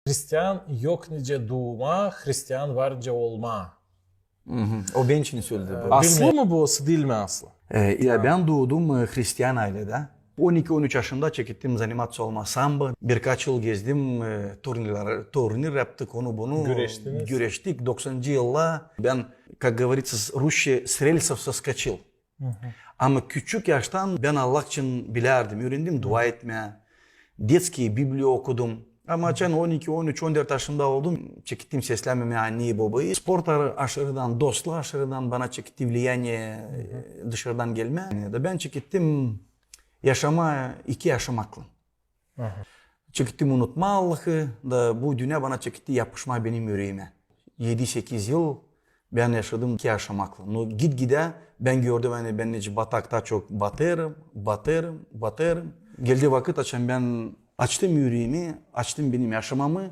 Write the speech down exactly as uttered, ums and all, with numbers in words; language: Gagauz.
Hristian yok nicä duumaa, hristian var nicä olmaa. Mhm. O bän için söledim. Aslı mı bu, osa diil mi aslı? E, ya bän duudum e, hristian ayläädä. On iki on üç yaşımda çekettim zanimaţiya olmaa sambo. Birkaç yıl gezdim, e, turnirleri, turnir yaptık, onu bunu. Güreştiniz. Güreştik. Doksanıncı yılda bän, как говорится, с- rusça, с рельсов соскочил. Ama küçük yaştan bän Allah için bilärdim, üürendim dua etmää, детские Bibliya okudum. Ama açan on iki, on üç, on dört yaşımda oldum, çekettim seslämemää anneyi, bobayı. Sport ar- aşırıdan, dostluk aşırıdan bana çeketti влияние e, dışarıdan gelmää. Da bän çekettim yaşamaa iki yaşamaklan. Çekettim unutmaa Allahı, da bu dünnä bana çeketti yapışmaa benim üreemä. Edi-sekiz yıl bän yaşadım iki yaşamaklan. No git-gidä bän gördüm, ani bän nicä batakta çok batêrım, batêrım, batêrım. Geldi vakıt, açan bän açtım üreemi, açtım benim yaşamamı.